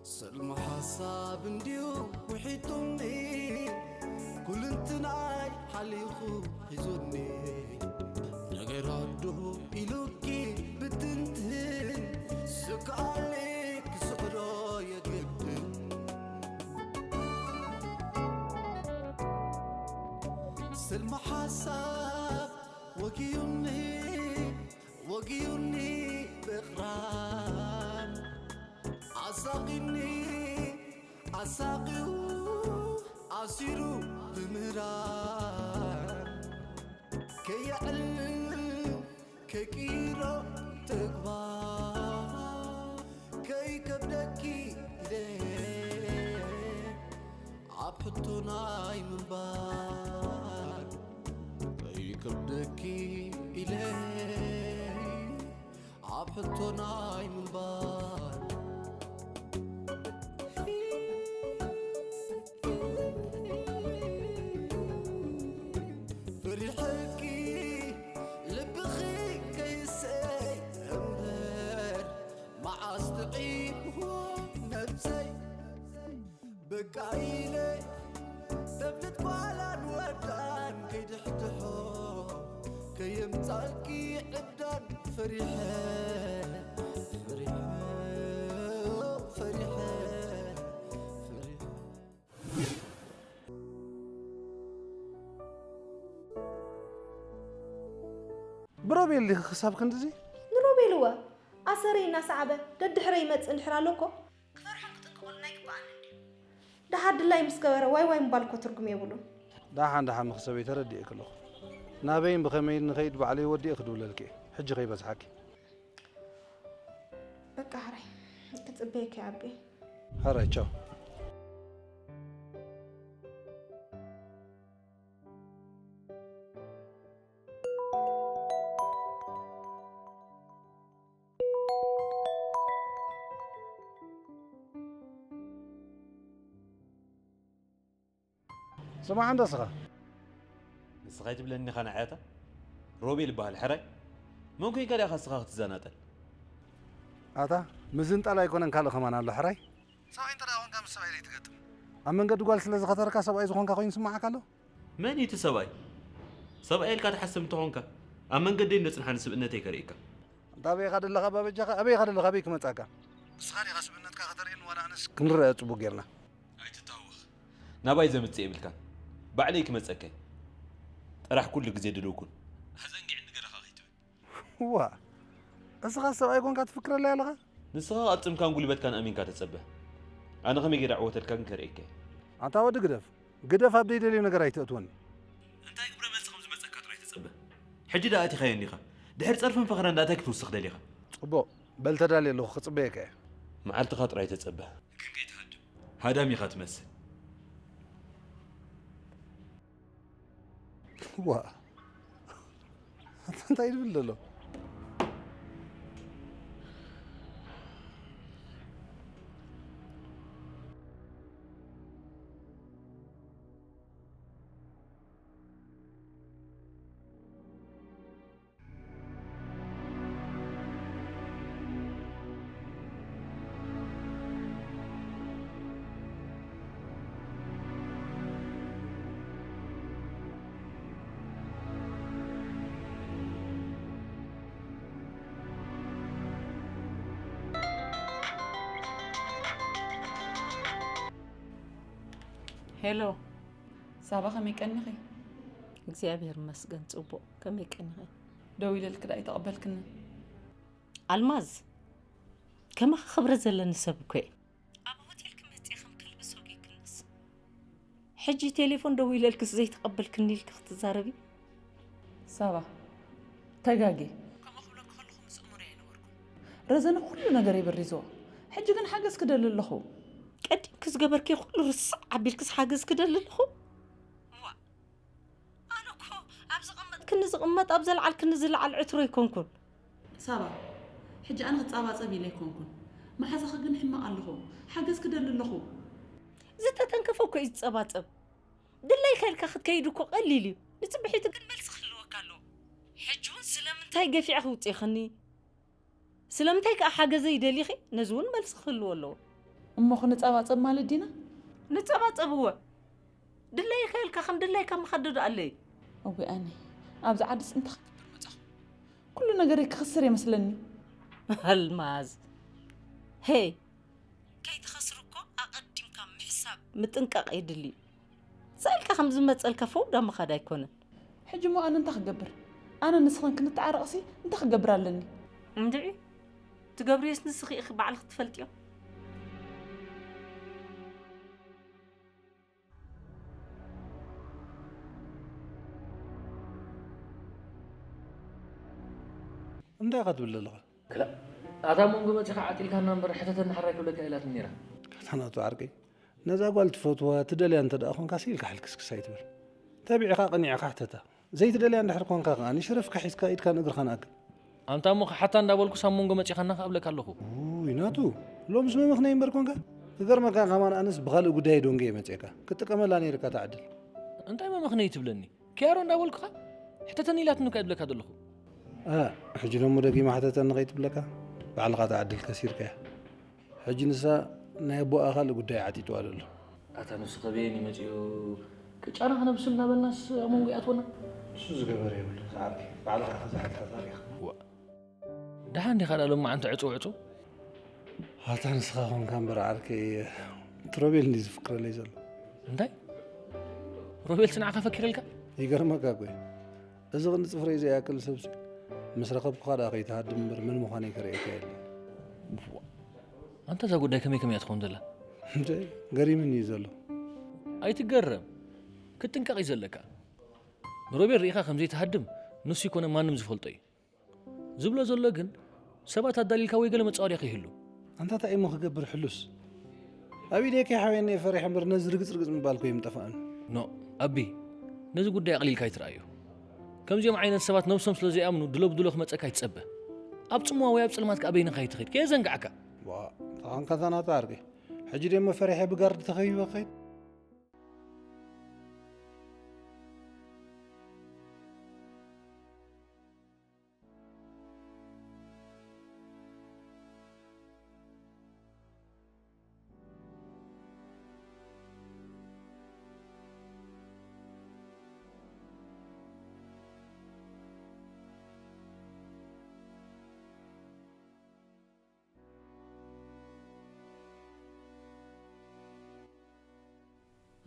ስልሚ ሓሳብ እንድዩ ውሒጡኒ፣ ኩልንትናይ ሓሊኹ ሒዙኒ። ነገራት ዶ ኢሉኪ ብትንትን፣ ስግኣለይ ክስዕሮ የግድን። ስልሚ ሓሳብ ወጊዩኒ፣ ወጊዩኒ ብቕራን፣ ኣሳቒኒ ኣሳቒዩ፣ ኣሲሩ ብምህራን፣ ከየዕልል ከይቅይሮ ተግባር፣ ከይከብደኪ ኢለ ኣብ ሕቶ ናይ ምንባር፣ ከይከብደኪ ኢለ ኣብ ሕቶ ናይ ምንባር። ፈሪሐኪ ልብኺ ከይሰይ እምበር፣ መዓስ ጥዒምዎ ነብሰይ። በቃ ኢለ ተፍልጥ ጓላን ወዳን ከይድሕድሖ፣ ከየምጻልኪ ዕብዳን ፈሪሐ፣ ፈሪሐ፣ ፈሪሐ፣ ፈሪሐ። ብሮቤል ዲኺ ክሳብ ክንድዚ? ንሮቤል እወ፣ ኣሰረይ እናሰዓበ ደድሕረይ ይመጽእ እንድሕር ኣሎ እኮ፣ ክፈርሖን ክጥንቀቐሉን ኣይግብኣንን ድዩ? ደሓር ድላይ ምስ ገበረ ዋይ ዋይ ምባል እኮ ትርጉም የብሉን። ደሓን ደሓን መኽሰበይ ተረዲኤኪ ኣለኹ። ናበይን ብኸመይን ንኸይድ ባዕለይ ወዲኤ ክድውለልኪ እየ። ሕጂ ከይበዝሓኪ። በቃ ሕራይ ክጽበየኪ እየ ኣቢ። ሕራይ ቻው። ስማዕ እንዶ ስኻ። ንስኻ ኣይትብለኒ ኢኻ ንዓይ ኣታ? ሮቤል ይበሃል ሕራይ። መን ኮይንካ ዲኻ ስኻ ክትዘናጠል? ኣታ ምዝንጣል ኣይኮነን ካልእ ከማን ኣሎ ሕራይ። ሰብኣይ እንተ ደኣ ኮንካ ምስ ሰብኣይ ዘይትገጥም። ኣብ መንገዲ ጓል ስለ ዝኸተርካ ሰብኣይ ዝኾንካ ኮይኑ ይስምዓካ ኣሎ? መን እዩ እቲ ሰብኣይ? ሰብኣይ ኢልካ ትሓስብ እንተኾንካ ኣብ መንገደይ እንዶ ጽንሓኒ ስብእነተይ ከርእየካ። እንታ ኣበይ ኢኻ ደለኻ ባበጃኻ? ኣበይ ኢኻ ደለኻ? ኣበይ ክመጻካ? ንስኻ ዲኻ ስብእነትካ ከተርእየኒ ዋላ ኣነስ ክንረኣ ጽቡቕ ጌርና። ኣይትታወኽ። ናባይ ዘምጽእ የብልካን። ባዕለይ ክመጸካ እየ። ጥራሕ ኩሉ ግዜ ድልው ኩን። ኣዘንጊዕኒ ገለኻ ከይትብል። ዋ፣ እስኻ ሰብኣይ ኮንካ ትፍክረለይ ኣለኻ? ንስኻ ቅልጽምካን ጉልበትካን ኣሚንካ ተጸበ። ኣነ ከመይ ገይረ ኣዕወተልካ ግን ከርእየካ እየ። ኣንታ ወዲ ግደፍ፣ ግደፍ፣ ኣብ ደይደልዮ ነገር ኣይተእትወኒ። እንታይ ግብረ መልሲ ከም ዝመጸካ ጥራይ ተጸበ። ሕጂ ደኣ ኣቲኻዮ እንዲኻ። ድሕሪ ጸርፍን ፈኸራን ደኣ እንታይ ክትውስኽ ደሊኻ? ጽቡቕ፣ በል ተዳልየ ኣለኹ፣ ክጽበየካ እየ። መዓልትኻ ጥራይ ተጸበ። ግን ከይትሃድም። ሃዳም ኢኻ ትመስል። ዋ፣ ኣታ እንታይ ይብል ዘሎ? ሄሎ ሳባ፣ ከመይ ቀኒኺ? እግዚኣብሔር ይመስገን ጽቡቕ። ከመይ ቀኒኺ? ደው ኢለልኪ ደኣ ኣይተቐበልክንን። ኣልማዝ፣ ከማኺ ክብረት ዘለኒ ሰብ እኮ እየ። ኣብ ሆቴልኪ መጺአ ከም ከልቢ ሰጒግክንስ፣ ሕጂ ቴሌፎን ደዊለልክስ ዘይተቐበልክኒ ኢልኪ ክትዛረቢ? ሳባ፣ ተጋግየ። ከምኡ ክብለኪ ከለኹ ምስ እሙነይ ኣይነበርኩን። ረዘነ ኩሉ ነገረይ በሪዝዎ። ሕጂ ግን ሓገዝ ክደሊ ኣለኹ። ቀዲምኪ ዝገበርክዮ ኩሉ ርስዕ ኣቢልክስ ሓገዝ ክደሊ ኣለኹ? ዋእ፣ ኣነ እኮ ኣብ ዘቐመጥክኒ ዝቕመጥ፣ ኣብ ዘልዓልክኒ ዝለዓል ዕትሮ ኣይኮንኩን። ሳባ፣ ሕጂ ኣነ ክጻባጸብ ኢለ ኣይኮንኩን። መሓዛኺ ግን ሕማቕ ኣለኹ። ሓገዝ ክደሊ ኣለኹ። ዝተተንከፈ እኮ እዩ ዝጸባጸብ። ድለይካ ኢልካ ክትከይድ እኮ ቀሊል እዩ። ንጽብሒቱ ግን መልሲ ክህልወካ ኣለዎ። ሕጂ እውን ስለምንታይ ገፊዕኺ ውጺእኽኒ? ስለምንታይ ከኣ ሓገዘይ ደሊኺ? ነዚ እውን መልሲ ክህልዎ ኣለዎ። እሞ ክንጸባጸብ ማለት ዲና? ንጸባጸብ እወ። ድለይ ከልካ ከም ድለይካ ምኸድዶ ኣለይ። እወ ኣነ ኣብዚ ዓድስ እንታይ ክገብር መጻኹ? ኩሉ ነገረይ ክኽስር የመስለኒ። ኣልማዝ ሄ ከይትኸስር እኮ ኣቐዲምካ ምሕሳብ ምጥንቃቕ የድሊ። ሳልካ ከም ዝመጸልካ ፈውዳ ምኻድ ኣይኮነን። ሕጂ እሞ ኣነ እንታይ ክገብር? ኣነ ንስኽን ክንተዓረቕሲ እንታይ ክገብር ኣለኒ? እንድዒ ትገብርዮስ ንስኺ ኢኺ ባዕልኺ ትፈልጥዮ። እንታይ ኢኻ ትብል ዘለኻ? ክላ ኣታ መንጎ መጺኻ ዓጢልካና እምበር ሕተተኒ ሓራይ ክብለካ ኢላትኒ ነይራ። ኣታ ናቱ ዓርከይ ነዛ ጓል ትፈትዋ ትደልያ እንተ ደኣ ኾንካ ስኢልካ ሕልክስክስ ኣይትበል። ተቢዕኻ ቀኒዕኻ ሕተታ። ዘይትደልያ እንድሕር ኮንካ ከኣ ንሽረፍካ ሒዝካ ኢድካን እግርኻን ኣክብ። ኣንታ እሞ ክሓታ እንዳበልኩስ ኣብ መንጎ መጺኻና ክኣብለካ ኣለኹ። ውይ ናቱ ሎምስ መመኽነይ እምበር ኮንካ። ክገርመካ ከማን ኣነስ ብኻልእ ጉዳይ ዶንገ እየ መጺአካ። ክትጥቀመላ ነይርካ እታ ዕድል። እንታይ መመኽነይ ትብለኒ? ኪያሮ እንዳበልኩኻ ሕተተኒ ኢላትኒ እኮ እየ ዝብለካ ዘለኹ። እ፣ ሕጂ ደሞ ደጊማ ሕተተኒ ከይትብለካ፣ ባዕልኻ እታ ዕድል ከሲርካያ። ሕጂ ንሳ ናይ ኣቦኣ ካልእ ጉዳይ ዓጢጥዋ ዘሎ። ኣታ ንሱ ከበየን እዩ መጺኡ? ቅጫና ክነብስል እናበልናስ ኣብ መንጎ ይኣትወና? ንሱ ዝገበረ የብሉን ዝዓርከይ፣ ባዕልኻ ኢኻ ዝሓትካ ታሪኽ። ዋ፣ ደሓን ዲኻ ዳ ሎማዓንቲ ዕጹው ዕጹው? ኣታ ንስኻ ኾንካ እምበር ዓርከይ፣ እቲ ሮቤል እንድዩ ዝፍክረለይ ዘሎ። እንታይ? ሮቤልሲ ንዓኻ ፈኪረልካ? ይገርመካ እኮ እዩ። እዚ ክንዲ ጽፍረይ ዘይኣክል ሰብሲ ምስ ረኸብኩኻ ደኣ ከይትሃድም እምበር መን ምዃነይ ከርእየካ የለን። ዋእ፣ ኣንታ እዛ ጉዳይ ከመይ ከመይ እያ ትኸውን ዘላ? እንተ ገሪምኒ እዩ ዘሎ። ኣይትገረም፣ ክትጥንቀቕ እዩ ዘለካ። ንሮቤል ርኢኻ ከም ዘይትሃድም ንሱ ይኮነ ማንም ዝፈልጦ እዩ። ዝብሎ ዘሎ ግን ሰባት ኣዳሊልካ ወይ ገለ መጻወድያ ከይህሉ። ኣንታ እንታይ እሞ ክገብር ሕሉስ? ኣብ ኢደይ ከይሓወየኒ እየ ፈሪሐ እምበር ነዚ ርግጽ ርግጽ ምባል እኮ እዩ ምጠፍኣኒ። ኖእ ኣቢ ነዚ ጉዳይ ኣቕሊልካ ኣይትርኣዮ። ከምዚኦም ዓይነት ሰባት ነብሶም ስለ ዘይኣምኑ ድሎ ብድሎ ክመጸካ ኣይትጸበ። ኣብ ጽምዋ ወይ ኣብ ጸልማት ከኣ በይንኻ ኣይትኺድ ከየዘንጋዕካ። ዋእ ተኾንካ እዛ ናቱ ዓርከይ። ሕጂ ደሞ ፈሪሐ ብጋርድ ተኸቢበ ክኸይድ?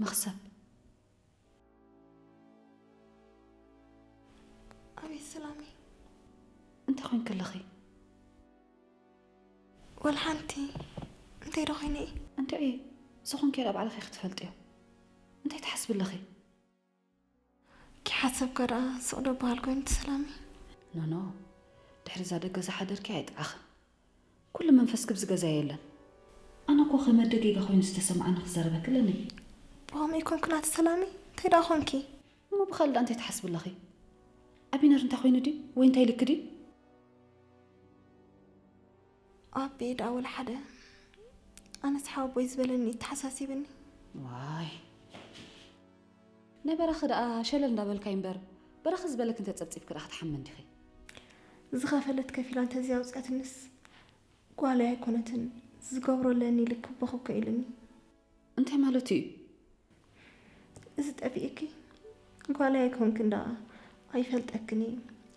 መኽሰብ ኣቤት ሰላመይ እንታይ ኮይንኪ ኣለኺ? ወላ ሓንቲ እንታይ ዶ ኮይነ እየ እንታይ እየ ዝኾንኪ ዳ ባዕልኺ ክትፈልጥዮ እንታይ ትሓስቢ ኣለኺ? ኪሓሰብካ ደኣ ስቕ ዶ በሃል ኮይኑ እቲ ሰላመይ ኖኖ ድሕሪ እዛ ደገ ዝሓደርኪ ኣይጥዓኽን ኩሉ መንፈስኪ ኣብዚ ገዛ የለን። ኣነ እኮ ከመ ኣደ ጌጋ ኮይኑ ዝተሰምዓኒ ክዛረበኪ ኣለኒ። ብኸምኡ ይኮንኪ ናቲ ሰላሚ? እንታይ ደኣ ኮንኪ? እሞ ብኻልእ ደኣ እንታይ ትሓስቢ ኣለኺ? ኣቢነር እንታይ ኮይኑ ድዩ? ወይ እንታይ ኢልኪ ድዩ? ኣቢ ደኣ ወላ ሓደ። ኣነስ ሓወቦይ ዝበለኒ እዩ ተሓሳሲብኒ። ዋይ ናይ በራኺ ደኣ ሸለል እንዳበልካይ እምበር በራኺ ዝበለኪ እንተጸብጺብኪ ደኣ ክትሓሚ እንዲኺ። ዝኸፈለት ከፊላ እንተዘይ ኣውጺኣትንስ ጓለይ ኣይኮነትን ዝገብሮ ኣለኒ ኢሉ ክበኹ እኮ ኢሉኒ። እንታይ ማለቱ እዩ? እዚ ጠፊእኪ ጓለይ ኣይኮንክን ደኣ ኣይፈልጠክን እየ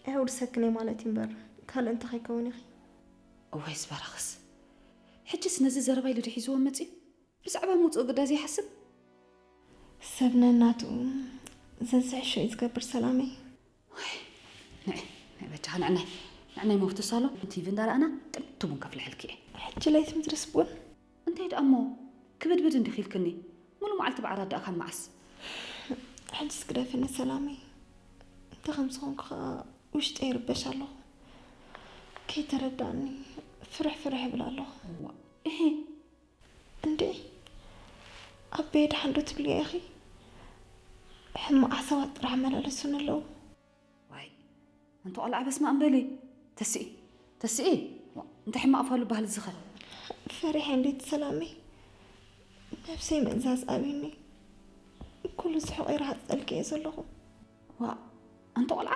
ኣየውርሰክን እየ ማለት እዩ እምበር ካልእ እንታይ ከይከውን ኢኺ። እዋይ እዚ በራኽስ ሕጅስ ነዚ ዘረባ ኢሉ ድዩ ሒዝዎ መጺኡ? ብዛዕባ ምውፅኡ ግዳ ዘይሓስብ? ሰብ ነናቱ ዘዝሕሾ እዩ ዝገብር ሰላመይ። ዋይ ንዒ ንዒ በጃኻ ንዕናይ ንዕናይ መውቲ ሳሎን ቲቪ እንዳረኣና ጥምቲ ቡን ከፍልሐልኪ እየ። ሕጂ ለይቲ ምድርስ ቡን? እንታይ ደኣ እሞ ክብድብድ እንዲኺ ኢልክኒ? ሙሉ መዓልቲ ብዓራት ደኣ ካብ መዓስ? ሕጂስ ግደፍኒ ሰላመይ። እንታይ ከም ዝኾንኩ ኸኣ ውሽጠይ ይርበሽ ኣለኹ። ከይተረዳእኒ ፍርሕ ፍርሕ እብል ኣለኹ። እዋ እሂ እንዴ ኣበየ ደሓን ዶ ትብልዮ ኢኺ? ሕማቕ ሓሳባት ጥራሕ ኣመላለሱኒ ኣለዉ። ዋይ ኣንቲ ቆልዓ በስመኣም በሊ ተስኢ ተስኢ እንታይ ሕማቕ ፋሉ ባህል ዝኸ ፈሪሐ እንዴት ሰላመይ ነብሰይ ምእዛዝ ኣብዩኒ ኩሉ ስሑቕ ይረሃጸልኪ እየ ዘለኹ። ዋእ ኣንቲ ቆልዓ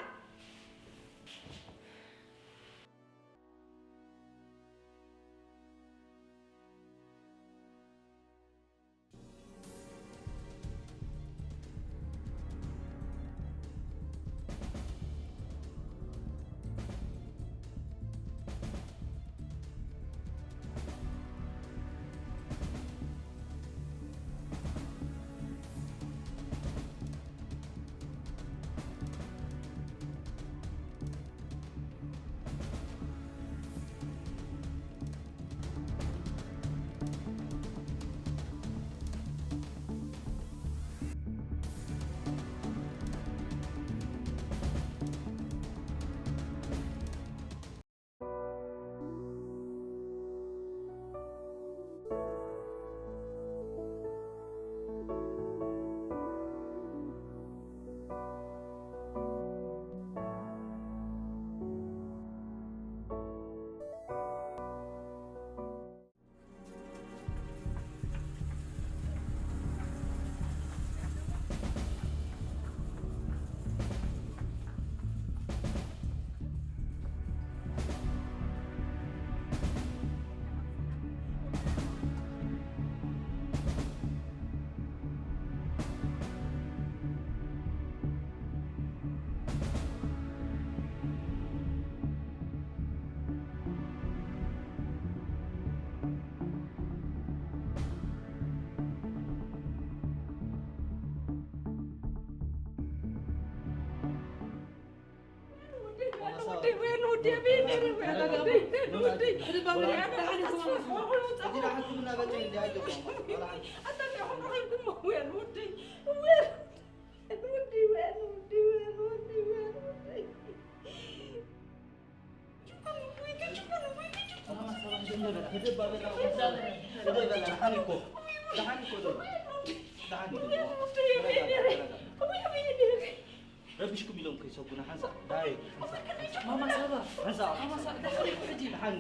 ረቢሽኩም ኢሎም ከይሰጉና ሓንሳእ ዳይ ሓንሳእ ማማ ሳባ ሓንሳእ ማማ ሳባ ደሓን እኮ ሕጂ ደሓን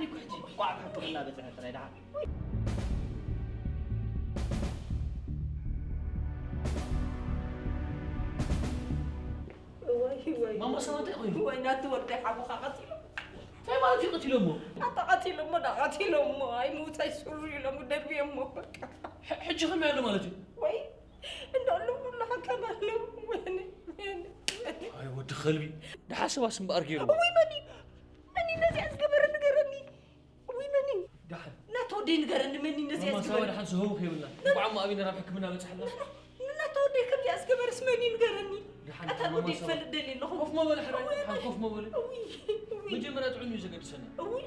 እኮ ሕጂ ቋዕ ሕክምና በፅሐ ጥራይ ደሓን ወይ ወይ ማማ ሳባ እንታይ ኮይኑ ወይ ናቲ ወደይ ሓሙኻ ቀፂሉ እንታይ ማለት እዩ ቀቲሎሞ ኣታ ቀቲሎሞ ዳ ቀቲሎሞ ኣይምውፃይ ስሩ ኢሎም ደርብዮሞ በቃ ሕጂ ከመይ ኣሎ ማለት እዩ ወይ እንደሉ ኩሉ ሓከም ኣለዉ ወይኒ ወይኒ ኣይ ወዲ ከልቢ ድሓሰባስ እምበኣር ገይሩ ወይ መን እዩ መን እዩ ነዚኣ ዝገበረ ንገረኒ ወይ መን እዩ ደሓን ናተ ወደይ ንገረኒ መን እዩ ነዚኣ ማማ ሳባ ዝገበረ ደሓን ዝህቡ ከይብላ እንኳዕ እሞ ኣብይ ናብ ሕክምና በፅሐላ ናተ ወደይ ከምዚኣ ዝገበርስ መን እዩ ንገረኒ ደሓን ቀታል ማማ ወደይ ሳባ ክፈልጥ ደልየ ኣለኹ ኮፍ መበል ሕረ ደሓን ኮፍ መበል እውይ እውይ መጀመርያ ጥዑም እዩ ዘገድሰና እውይ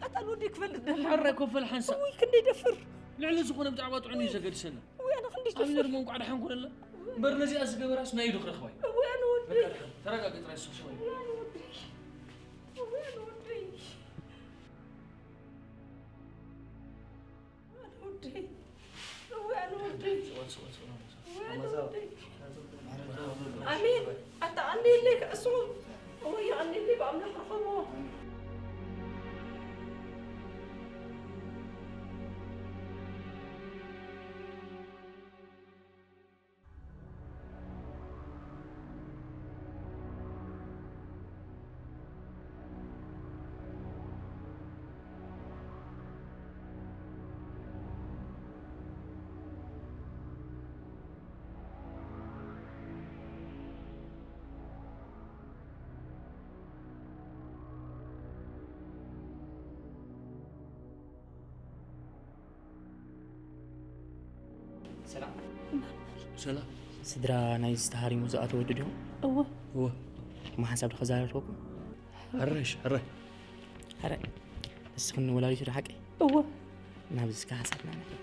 ቀታል ወደይ ክፈልጥ ደልየ ሓረ ኮፈል ሓንሳ እውይ ክንደይ ደፍር ልዕሊ ዝኾነ ብዛዕባ ጥዑም እዩ ዘገድሰና እውይ ኣነ ክንደይ ደፍር ኣሚነር መንቋዕ ደሓን ኮነላ እምበር ነዚኣ ዝገበራስ ናይ ዶ ክረኽባ እዩ እውይ ኣነ ወደይ በቃ ደሓን ተረጋገጥ ራይ ሶሶ ወይ ኣነ ወደይ እውይ ኣነ ወደይ ኣነ ወደይ እውይ ኣነ ወደይ እውይ ኣነ ወደይ ኣሜን ኣታ ኣንዴለይ ክዕሱ እውይ ኣንዴለይ ብኣምላኽ ረኸብዎ ሰላም ሰላም ስድራ ናይ ዝተሃሪሙ ዝኣተወ ወዲ ዲኹም? እወ እወ እሞ ሓንሳብ ዶ ከዘራርበኩም? ሕረሽ ሕረ ሕረ እስኽን ወላዲቱ ዶ ሓቂ? እወ ናብዚ እስከ ሓንሳብ ና ንኺድ።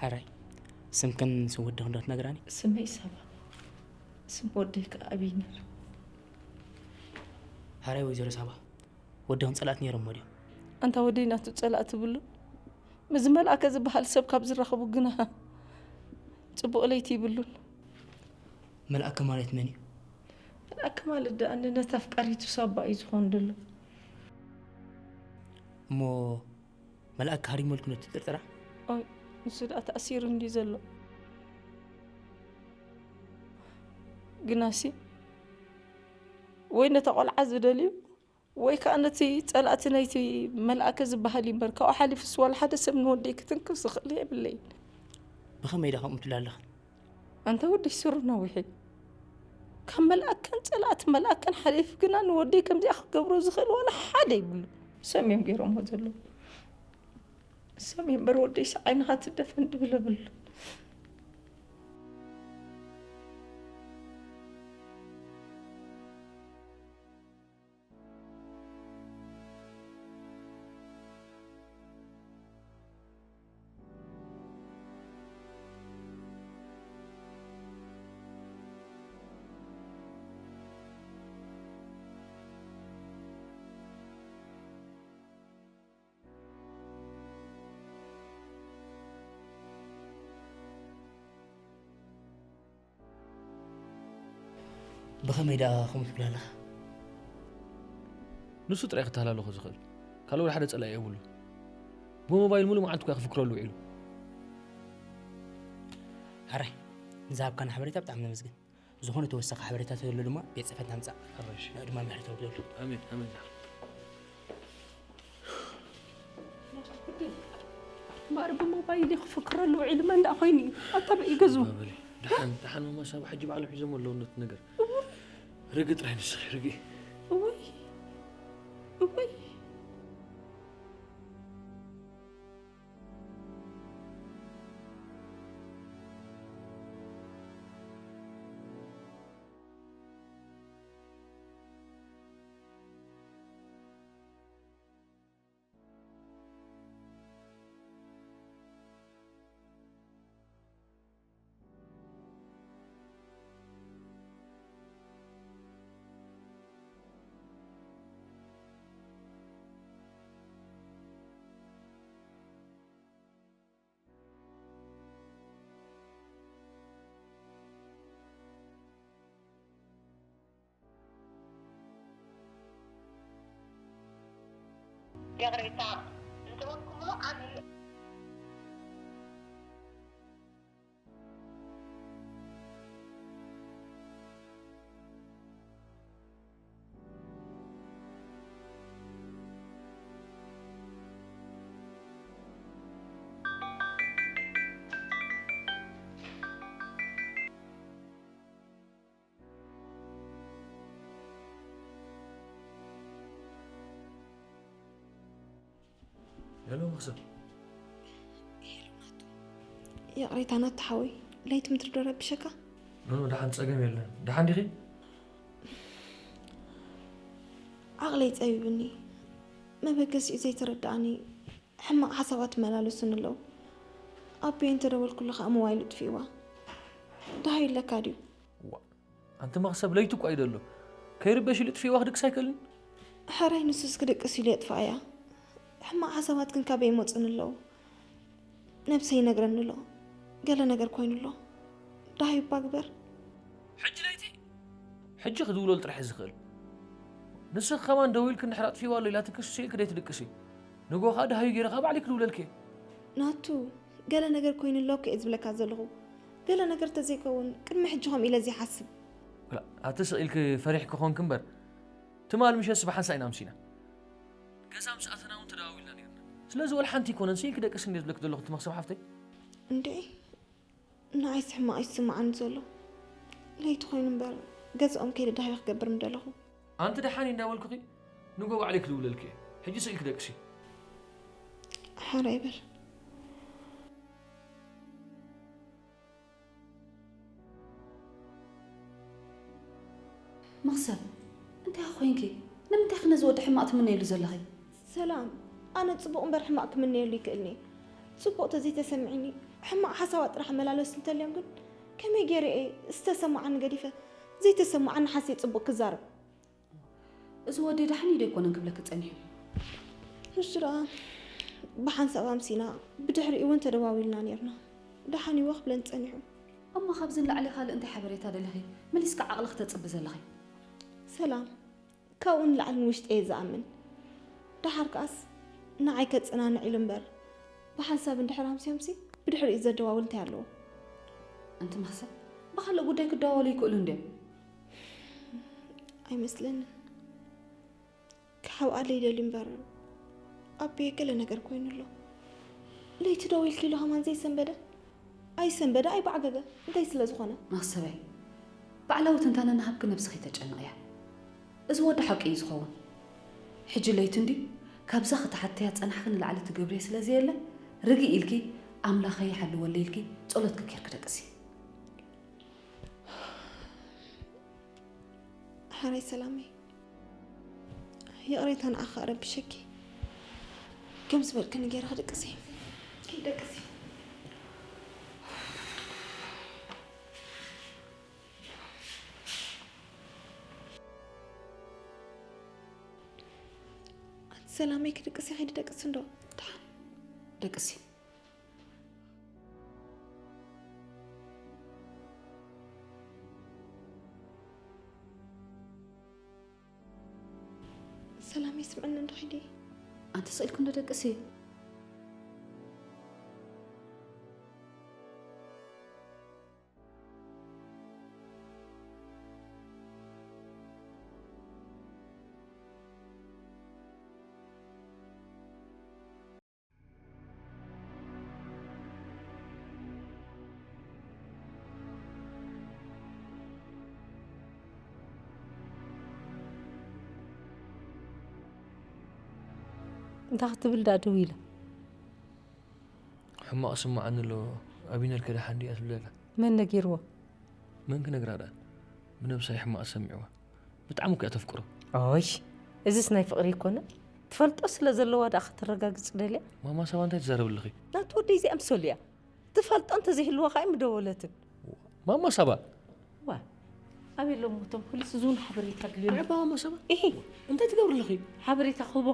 ሓራይ ስምክን ስም ወድኽን ዶ ትነግራኒ? ስመይ ሳባ ስም ወደይ ከኣ ኣቢነር። ሓራይ ወይዘሮ ሳባ ወድኽን ጸላእቲ ነይሮሞ ድዮም? ኣንታ ወደይ ናቱ ጸላእ ትብሉ? ምስዚ መልኣከ ዝበሃል ሰብ ካብ ዝራኸቡ ግና ጽቡቕ ለይቲ ይብሉን። መልኣከ ማለት መን እዩ? መልኣከ ማለት ደኣ ንነት ኣፍቃሪቱ ሳባ እዩ ዝኾን ዘሎ። እሞ መልኣከ ሃሪመልኩም ዶ ትጥርጥራ? ኦይ ንሱ ደኣ ተኣሲሩ እንድዩ ዘሎ። ግናሲ ወይ ነታ ቆልዓ ዝደልዩ ወይ ከኣ ነቲ ጸላእቲ ናይቲ መልኣከ ዝበሃል እዩ እምበር፣ ካብኡ ሓሊፉስ ዋላ ሓደ ሰብ ንወደይ ክትንክፍ ዝኽእል የብለይን። ብኸመይ ደኣ ከምኡ ትብሊ ኣለኽን? ኣንታ ወደይ ስሩ ነዊሑ እዩ። ካብ መልኣከን ጸላእቲ መልኣከን ሓሊፉ ግና ንወደይ ከምዚኣ ክገብሮ ዝኽእል ዋላ ሓደ የብሉን። ሰም እዮም ገይሮምዎ ዘለዉ። ሰም እዮም እምበር ወደይስ ዓይንኻ ትደፈን ድብል የብሉን። ብኸመይ ደኣ ከምኡ ትብል ኣለኻ? ንሱ ጥራይ ክተሃላለኾ ዝኽእል ካልእ ወላ ሓደ ጸላኢ የብሉን። ብሞባይል ሙሉእ መዓልቱ እኳ ክፍክረሉ ውዒሉ። ሕራይ ንዝሃብካና ሓበሬታ ብጣዕሚ ነመስግን። ዝኾነ ተወሳኺ ሓበሬታ ተሎ ድማ ቤት ጽሕፈትና ምጻእ። ሕራይ እሺ። ንዕድማ ምሕረት ተወደሉ። ኣሜን ኣሜን። እምበኣር ብሞባይል ክፍክረሉ ውዒሉ መን ደኣ ኮይኑ እዩ? ኣታ በይ ገዝኡ። ባበለይ። ደሓን ደሓን ማማ ሳባ ሕጂ ባዕሎም ሒዞም ኣለዉ ነቲ ነገር። ርግእ ጥራይ ንስኺ ርግእ። እውይ እውይ። ይቕሬታ እንተበልኩሞ ኣነ ሄሎ መኽሰብ። ይቕሬታ ናቱ ሓወይ፣ ለይቲ ምድሪ ዶ ረቢሸካ? ኖ ኖ፣ ደሓን ጸገም የለን። ደሓን ዲኺ? ዓቕለይ ጸቢብኒ፣ መበገሲኡ ዘይተረድኣኒ ሕማቕ ሓሳባት ይመላለሱኒ ኣለዉ። ኣቦየ እንተደወልኩሉ ከኣ ሞባይሉ ኣጥፊእዋ። ደሃዩ ኣለካ ድዩ? ዋ፣ ኣንቲ መኽሰብ ለይቲ እኳ እዩ ዘሎ። ከይርበሽ ኢሉ ጥፊእዋ ክድቅስ ኣይክእልን? ሕራይ ንሱስ ክድቅስ ኢሉ የጥፍኣያ። ሕማቕ ሓሳባት ግን ካበይ ይመጹኒ ኣለዉ? ነብሰይ ይነግረኒ ኣሎ። ገለ ነገር ኮይኑ ኣሎ። ደሃዩ እባ ግበር። ሕጂ ለይቲ ሕጂ ክድውለሉ ጥራሕ እዩ ዝኽእል። ንስኺ ከማን ደዊልኪ እንድሕር ኣጥፊእዋ ኣሎ ኢላትኪ ሱስ ኢልኪ ደይትድቅሲ። ንጎ ከኣ ደሃዩ ገይረ ከኣ ባዕለይ ክድውለልኪ እየ። ናቱ፣ ገለ ነገር ኮይኑ ኣሎ እኮ እየ ዝብለካ ዘለኹ። ገለ ነገር ተዘይከውን ቅድሚ ሕጂ ከምኡ ኢለ ዘይሓስብ። ኣቲ ስቕ ኢልኪ ፈሪሕኪ ኮንኪ እምበር፣ ትማል ምሸትስ ብሓንሳእ ኢና ኣምሲና። ገዛ ምስ ኣተና እውን ተደዋዊልና ነይርና። ስለዚ ወላ ሓንቲ ኣይኮነን፣ ስኢልኪ ደቅሲ እንድየ ዝብለኪ ዘለኹ እቲ መኽሰብ ሓፍተይ። እንድዒ፣ ንዓይስ ሕማቕ እዩ ዝስምዓኒ ዘሎ። ለይቲ ኮይኑ እምበር ገዝኦም ከይደ ደሃዩ ክገብር ምደለኹ። ኣንቲ ደሓን እዩ እንዳበልኩኺ ንጎ ባዕለይ ክድውለልኪ እየ። ሕጂ ስኢልኪ ደቅሲ። ሕራይ በል። መኽሰብ፣ እንታይ ኢኺ ኮይንኪ? ንምንታይ ኢኺ ነዚ ወዲ ሕማቕ ትምነይሉ ዘለኺ? ሰላም፣ ኣነ ጽቡቕ እምበር ሕማቕ ክምነየሉ ይክእልኒ። ጽቡቕ ተዘይተሰሚዕኒ፣ ሕማቕ ሓሳባት ጥራሕ መላለስቲ እንተልዮም ግን ከመይ ገይረ እየ ዝተሰማዓኒ ገዲፈ ዘይተሰማዓኒ ሓስየ ጽቡቕ ክዛረብ? እዚ ወደይ ደሓን እዩ ዶ ኣይኮነን ክብለኪ ጸኒሑ? ንሱ ደኣ ብሓንሳብ ኣምሲና፣ ብድሕሪኡ እውን ተደዋዊልና ነይርና። ደሓን እዩዎ ክብለኒ ጸኒሑ። እሞ ካብዚ ንላዕሊ ካልእ እንታይ ሓበሬታ ደሊኺ መሊስኪ ዓቕሊ ክተጽቢ ዘለኺ? ሰላም፣ ካብኡ ንላዕሊ ንውሽጠይ እየ ዝኣምን። ደሓር ከኣስ ንዓይ ከጸናንዕ ኢሉ እምበር ብሓንሳብ እንድሕር ኣምስዮምሲ ብድሕሪኡ ዘደዋውል እንታይ ኣለዎ? ኣንቲ መኽሰብ፣ ብኻልእ ጉዳይ ክደዋወሉ ይኽእሉ እንድዮም። ኣይመስለንን። ክሓብኣለይ ይደልዩ እምበር ኣቦየ ገለ ነገር ኮይኑ ኣሎ። ለይቲ ደዊልኪ ኢሉ ከማን ዘይሰንበደ ኣይሰንበደ ኣይበዓገገ እንታይ ስለ ዝኾነ? መኽሰበይ፣ ባዕላዊ ትንታነ እናሃብኪ ነብስኺ ተጨንቕያ። እዚ ወዲ ሓቂ እዩ ዝኸውን። ሕጂ ለይቲ እንድዩ ካብዛ ክትሓተያ ዝጸናሕኪ ንላዕሊ ትገብርዮ ስለ ዘየለ ርግእ ኢልኪ ኣምላኸይ ይሓልወለይ ኢልኪ ጸሎትኪ ጌርኪ ደቅሲ። ሕራይ ሰላመይ፣ ይቕሬታ ንዓኺ ኣረቢሸኪ። ከም ዝበልክኒ ገይረ ክድቅስ እየ። ከይደቅሲ። ኣቲ ሰላመይ ክድቅሲ ከይዲ ደቅሲ እንዶ። ደሓን ደቅሲ። ሰላም ይስምዕኒ እንዶ ኺዲ። ኣንቲ ስኢልኪ እንዶ ደቅሲ። እንታይ ክትብል ደኣ ደው ኢላ? ሕማቕ ስምዓኒ ኣሎ። ኣቢነር ከ ደሓን ድያ ትብለላ? መን ነጊርዋ? መን ክነግራ ደኣ? ብነብሳ እዩ ሕማቕ ዝሰሚዕዋ። ብጣዕሚ እኮ እያ ተፍቅሮ። ኦይ እዚስ ናይ ፍቕሪ ኣይኮነን። ትፈልጦ ስለ ዘለዋ ደኣ ከተረጋግጽ ደልያ? ማማ ሳባ እንታይ ትዛረቢ ኣለኺ? ናቱ ወደይ እዚኣ ምሰሉ እያ። ትፈልጦ እንተዘይህልዋ ከኣ ኣይምደወለትን። ማማ ሳባ። ዋ ኣበይ ኣለዉ እቶም ፖሊስ እዚ እውን ሓበሬታ ድልዮም። ኣባ ማማ ሳባ። እሂ እንታይ ትገብሪ ኣለኺ? ሓበሬታ ክህቦ።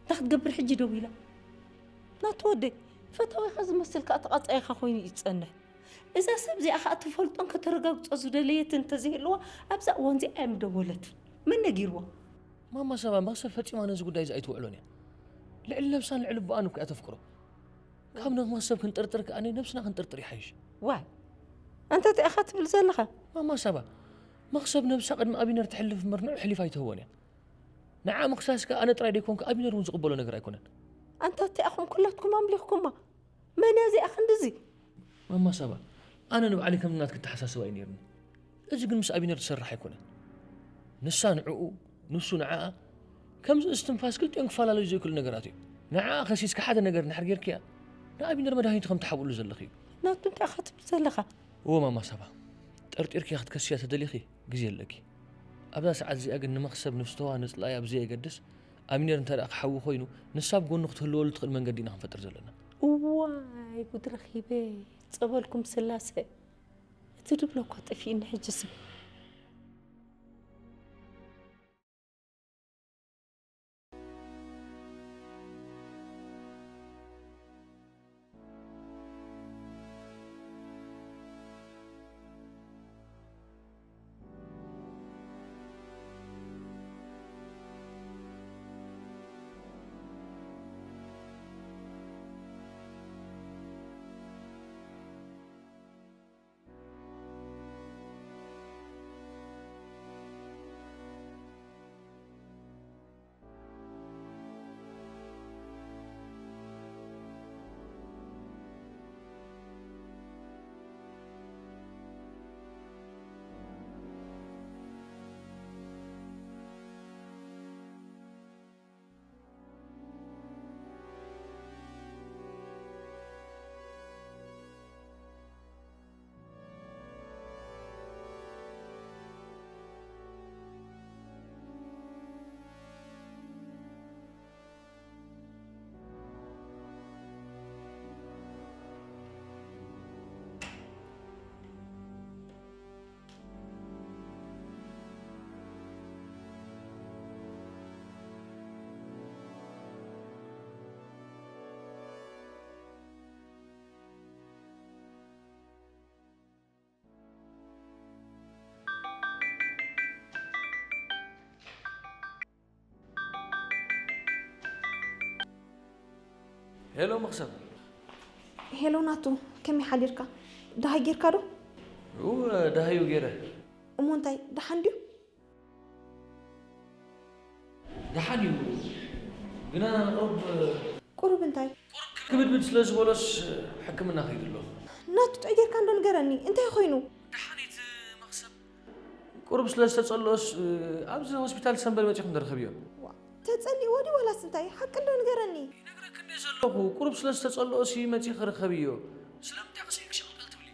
እንታይ ክትገብር ሕጂ ደዊላ? ናቱ ወደይ ፈታዊኻ ዝመስል ከኣ ተቓጻዒኻ ኮይኑ እዩ ዝጸንሕ። እዛ ሰብ እዚኣ ኸኣ ትፈልጦን ከተረጋግጾ ዝደለየትን እንተዘይህልዋ ኣብዛ እዋን እዚኣ ኣይምደወለትን። መን ነጊርዋ? ማማ ሳባ መኽሰብ ፈጺማ ነዚ ጉዳይ እዚ ኣይትውዕሎን እያ። ልዕሊ ነብሳን ልዕሊ ኣቦኣን እኮ እያ ተፍቅሮ። ካብ ንመኽሰብ ክንጥርጥር ከኣ ንነብስና ክንጥርጥር ይሓይሽ። ዋይ፣ ኣንታ እንታይ ኢኻ ትብል ዘለኻ? ማማ ሳባ፣ መኽሰብ ነብሳ ቅድሚ ኣቢነር ትሕልፍ እምበር ንዑ ሕሊፍ ኣይትህቦን እያ። ንዓ ምኽሳስካ ኣነ ጥራይ ደይኮንኩ ኣቢነር እውን ዝቕበሎ ነገር ኣይኮነን። ኣንታ እንታይ ኢኹም ኩላትኩም ኣምሊኽኩማ? መን እያ እዚኣ ክንድዚ? ማማ ሳባ፣ ኣነ ንባዕለይ ከምዚ ናትኪ ኣተሓሳስባ እዩ ነይርኒ። እዚ ግን ምስ ኣቢነር ዝሰርሕ ኣይኮነን። ንሳ ንዕኡ፣ ንሱ ንዓኣ፣ ከምዚ እስትንፋስ ክልቲኦም ክፈላለዩ ዘይክእሉ ነገራት እዮም። ንዓኣ ከሲስካ ሓደ ነገር እንድሕር ጌርክያ፣ ንኣቢነር መድሃኒቱ ከም ትሓብእሉ ዘለኺ እዩ። ናቱ እንታይ ኢኻ ትብል ዘለኻ? እወ ማማ ሳባ፣ ጠርጢርክያ ክትከስያ ተደሊኺ ግዜ ኣለኪ። ኣብዛ ሰዓት እዚኣ ግን ንመኽሰብ ንፍተዋ ንጽላያ ብዘየገድስ፣ ኣቢነር እንተ ደኣ ክሓዊ ኮይኑ፣ ንሳ ኣብ ጎኑ ክትህልወሉ ትኽእል መንገዲ ኢና ክንፈጥር ዘለና። እዋይ ጉድ ረኺበ፣ ጸበልኩም ስላሰ። እቲ ድብሎ እኳ ጠፊእኒ ሕጅስ። ሄሎ መኽሰብ። ሄሎ ናቱ፣ ከመይ ሓዲርካ? ደሃይ ጌርካ ዶ? እው፣ ደሃዩ ገይረ። እሞ እንታይ፣ ደሓን ድዩ? ደሓን እዩ፣ ግና ቁሩብ ቁሩብ እንታይ? ክብድብድ ስለ ዝበሎስ ሕክምና ከይዱ ኣሎ። ናቱ፣ ጥዑይ ጌርካ እንዶ ንገረኒ፣ እንታይ ኮይኑ? ደሓን እዩ እቲ መኽሰብ። ቁሩብ ስለ ዝተጸልኦስ፣ ኣብዚ ሆስፒታል ሰምበል መጺኹም ተረኸብዮ። ዋ፣ ተጸሊእዎ ድዩ ዋላስ እንታይ? ሓቂ እንዶ ንገረኒ። ይነግረኪ እንደ ዘለኹ፣ ቁሩብ ስለ ዝተጸልኦስ እዩ መጺኺ ርኸብዮ። ስለምንታይ ክስኢንኪ ሸቕልቀል ትብሊ?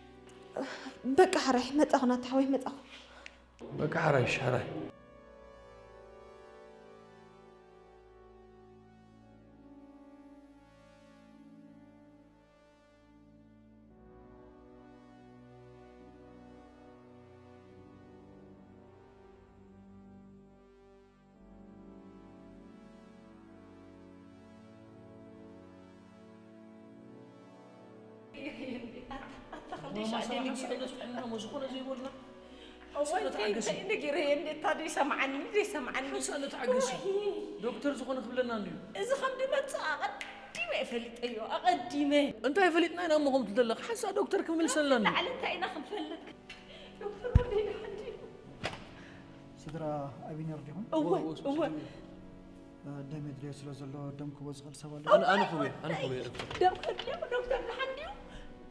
በቃ ሕራይ፣ መጻኹ ናቱ ሓወይ፣ መጻኹ። በቃ ሕራይሽ፣ ሕራይ። ኣታ፣ ኣታ፣ ክንደይ ሻዕ ደሊግዮ። ዝኾነ ዘይበልና። እዋይ፣ እንታይ፣ እንታይ ነጊረየ እንዴ፣ እታ ዘይሰምዓኒ፣ ዘይሰምዓኒ። ሓንሳእ ንተዓገስ። እዋይ። ዶክተር ዝኾነ ክብለና እንድዩ። እዚ ከም ዝመጽእ ኣቐዲመ እየ ፈሊጠዮ፣ ኣቐዲመ። እንታይ ፈሊጥና ኢና እሞ ከምኡ ትብል ዘለኻ? ሓንሳእ ዶክተር ክምልሰልና እንድዩ። ላዕሊ እንታይ ኢና ክንፈልጥ? ዶክተር ወደይ ደሓን ድዩ? ስድራ ኣቢነር ዲኹም? እወ፣ እወ፣ እወ። ስድራ። ደም የድልዮ ስለ ዘሎ ደም ክህቦ ዝኽእል ሰብ ኣሎ? ኣነ፣ ኣነ ክህቦ እየ፣ ኣነ ክህቦ እየ፣ ዶክተር። ደም ከድልዮ ዶክተር ደሓን ድዩ?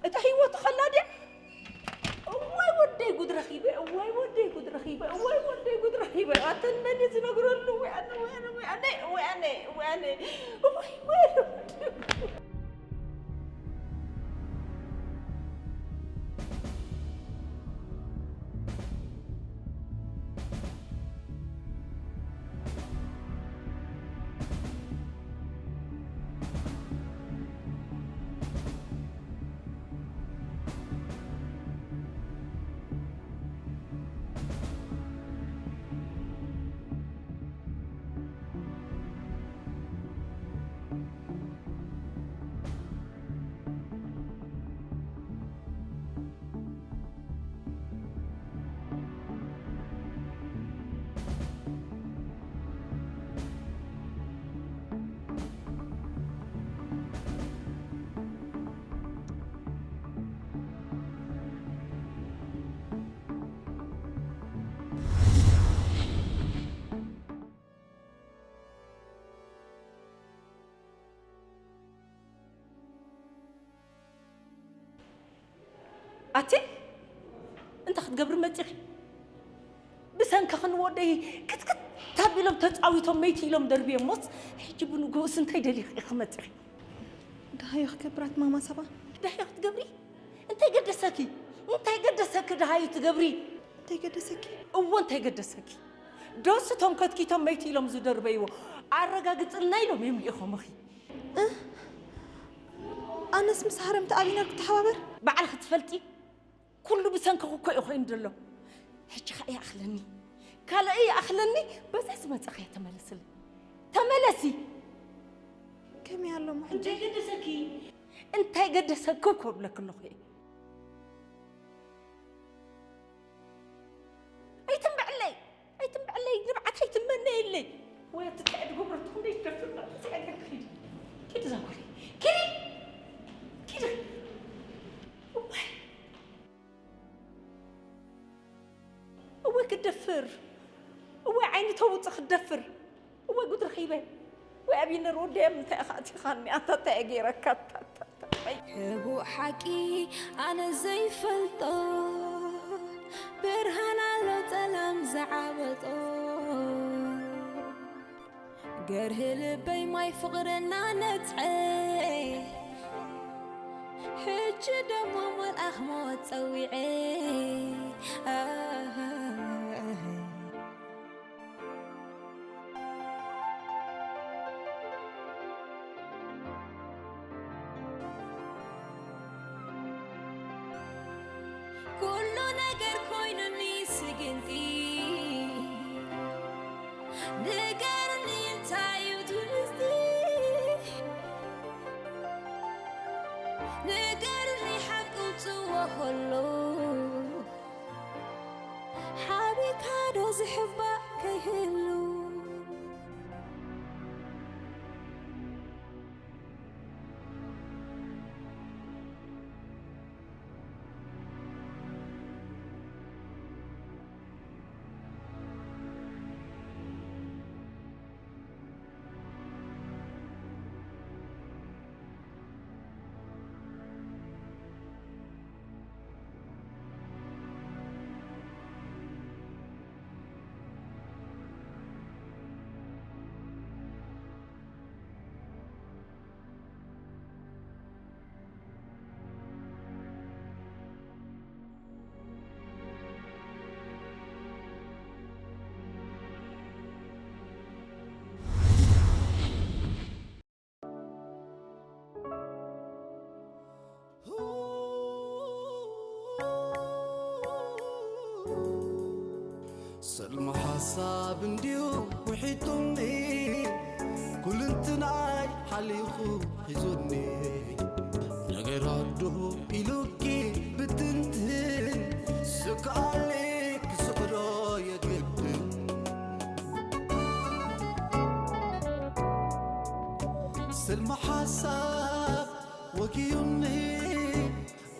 እታ ህይወቱ ከላ ድያ? እዋይ ወደይ ጉድ ረኺበ፣ እዋይ ወደይ ጉድ ረኺበ፣ እዋይ ወደይ ጉድ ረኺበ። ኣተን መን እዩ ዝነግረሉ? ወይ ኣነ፣ ወይ ኣነ፣ ወይ ኣነ፣ ወይ ኣነ፣ ወይ ኣነ፣ ወይ ኣነ። እዋይ፣ ወይ ኣነ። ኣቲ እንታይ ክትገብሪ መፂኺ? ብሰንክኺ ንወደይ ክትክት ኣቢሎም ተፃዊቶም መይቲ ኢሎም ደርብዮሞስ፣ ሕጂ ብንግሆስ እንታይ ደሊኺ ኢኺ መፂኺ? ደሃዮ ክገብራት ማማ ሳባ። ደሃዮ ክትገብሪ? እንታይ ገደሰኪ? እንታይ ገደሰኪ ደሃዩ ትገብሪ? እንታይ ገደሰኪ? እዎ እንታይ ገደሰኪ? ዶስ እቶም ከትኪቶም መይቲ ኢሎም ዝደርበይዎ ኣረጋግፅልና ኢሎም እዮም ልኢኾምኺ። ኣነስ ምስ ሃረምቲ ኣቢነር ክተሓባበር? ባዕልኺ ትፈልጢ? ኩሉ ብሰንክኺ እኮ እዩ ኮይኑ ዘሎ። ሕጂ ኸኣ ይኣኽለኒ፣ ካልእ ይኣኽለኒ። በዛ ዝመጸኽያ ተመለስለይ፣ ተመለሲ። ከመይ ኣሎ ምሕጂ? እንታይ ገደሰኪ? እንታይ ገደሰኪ እኮ እብለኪ ኣለኹ። ኣይትንብዕለይ፣ ኣይትንብዕለይ፣ ንብዓት ኣይትመነየለይ። ወይ ኣቲ እንታይ ድገብረቱ ክንደይ ትደፍር ማለት እዚ ዕግርግር ኪዲ። ኪዲ ዛጉሪ። ኪዲ። ኪዲ። እዋይ። እወ ክትደፍር፣ እወ ዓይኒ ተውፅእ ክትደፍር፣ እወ ጉድ ረኺበ። ወይ ኣቢነር ወደየ ምንታይ ኢኻ ኣቲኻኒ? ኣንታ እንታይ እየ ገይረካ? ኣታ፣ ኣታ፣ ኣታ፣ ኣይ። ሕቡእ ሓቂ ኣነ ዘይፈልጦ ብርሃን ኣሎ ጸላም ዝዓበጦ ገርህ ልበይ ማይ ፍቕርና ነጽዐ ሕጂ ደሞ መልኣኽ ሞት ጸዊዐ ኩሉ ነገር ኮይኑኒ ስግንቲ ንገርኒ እንታይ እዩ ትምስቲ ንገርኒ ሓቂ ውፅዎ ከሎ ሓቢካ ዶ ዝሕባእ ከይህሉ ሰልሚ ሓሳብ እንድዩ ውሒጡኒ ኩልንትናይ ሓሊኹ ሒዙኒ ነገራት ዶ ኢሉኪ ብትንትን ስክኣሊ ክስዕሮ የግድን ስልሚ ሓሳብ ወጊዩኒ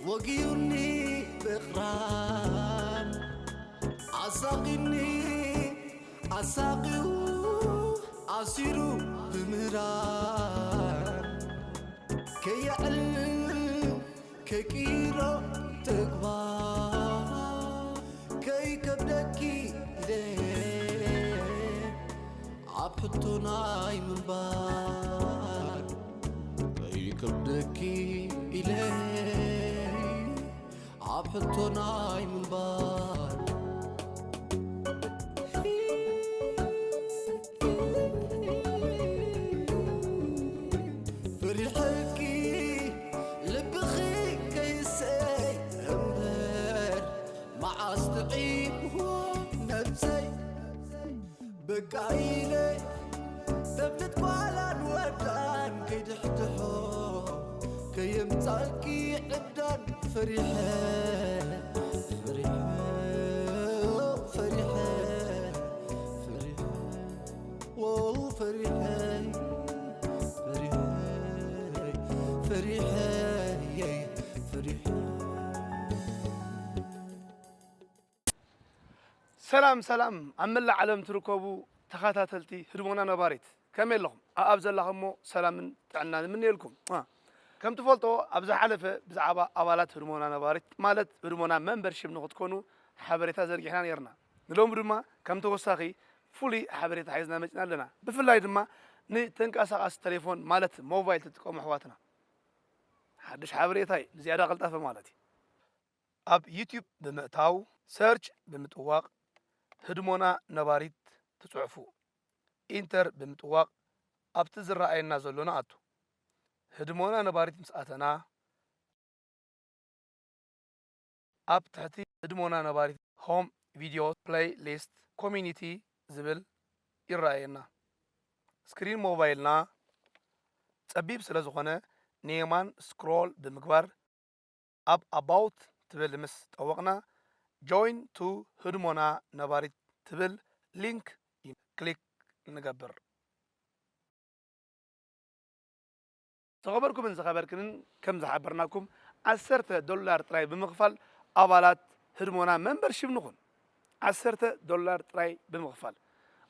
ወጊዩኒ ብቕራን ኣሳቒኒ ኣሳቒዩ ኣሲሩ ብምህራን ከየዕልል ከይቅይሮ ተግባር ከይከብደኪ ኢለ ኣብ ሕቶ ናይ ምንባር ከይከብደኪ ኢለ ኣብ ሕቶ ናይ ምንባር ፈሪሐኪ ልብኺ ከይሰይ እምበር መዓስ ጥዒምዎ ነብሰይ በቃ ኢለ ተብልት ጓላን ወዳን ከይድሕድሖ ከየምጻልኪ ዕብዳን ፈሪሐ ፈሪሐ ፈሪሐ ፈሪሐ ዎ ፈሪሐ ፈሪሐ ፈሪሐ ፈሪሐ ሰላም ሰላም ኣብ መላእ ዓለም ትርከቡ ተኸታተልቲ ህድሞና ነባሪት ከመይ ኣለኹም? ኣኣብ ዘላኹሞ ሰላምን ጥዕናን እምነየልኩም። አ፣ ከም ትፈልጦ ኣብ ዝሓለፈ ብዛዕባ ኣባላት ህድሞና ነባሪት ማለት ህድሞና ሜምበርሺፕ ንክትኮኑ ሓበሬታ ዘርጊሕና ነርና። ንሎሚ ድማ ከም ተወሳኺ ፍሉይ ሓበሬታ ሒዝና መጺና ኣለና። ብፍላይ ድማ ንተንቀሳቓሲ ቴሌፎን ማለት ሞባይል ትጥቀሙ ኣሕዋትና ሓድሽ ሓበሬታ እዩ፣ ንዝያዳ ቅልጣፈ ማለት እዩ። ኣብ ዩቲዩብ ብምእታው ሰርች ብምጥዋቕ ህድሞና ነባሪት ትጽሕፉ። ኢንተር ብምጥዋቕ ኣብቲ ዝረኣየና ዘሎ ንኣቱ። ህድሞና ነባሪት ምስ ኣተና ኣብ ትሕቲ ህድሞና ነባሪት ሆም፣ ቪድዮ፣ ፕለይ ሊስት፣ ኮሚኒቲ ዝብል ይረኣየና። ስክሪን ሞባይልና ጸቢብ ስለ ዝኾነ ንየማን ስክሮል ብምግባር ኣብ ኣባውት ትብል ምስ ጠወቕና ጆይን ቱ ህድሞና ነባሪት ትብል ሊንክ ክሊክ ንገብር። ዝኸበርኩምን ዝኸበርክንን ከም ዝሓበርናኩም ዓሰርተ ዶላር ጥራይ ብምኽፋል ኣባላት ህድሞና ሜምበርሺፕ ንኹን። ዓሰርተ ዶላር ጥራይ ብምኽፋል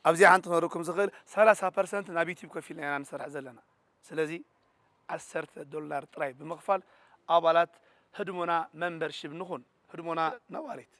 ኣብዚኣ ሓንቲ ክነረኩም ዝኽእል ሰላሳ ፐርሰንት ናብ ዩቲዩብ ከፊልና ኢና ንሰርሕ ዘለና። ስለዚ ዓሰርተ ዶላር ጥራይ ብምኽፋል ኣባላት ህድሞና ሜምበርሺፕ ንኹን። ህድሞና ነባሪት።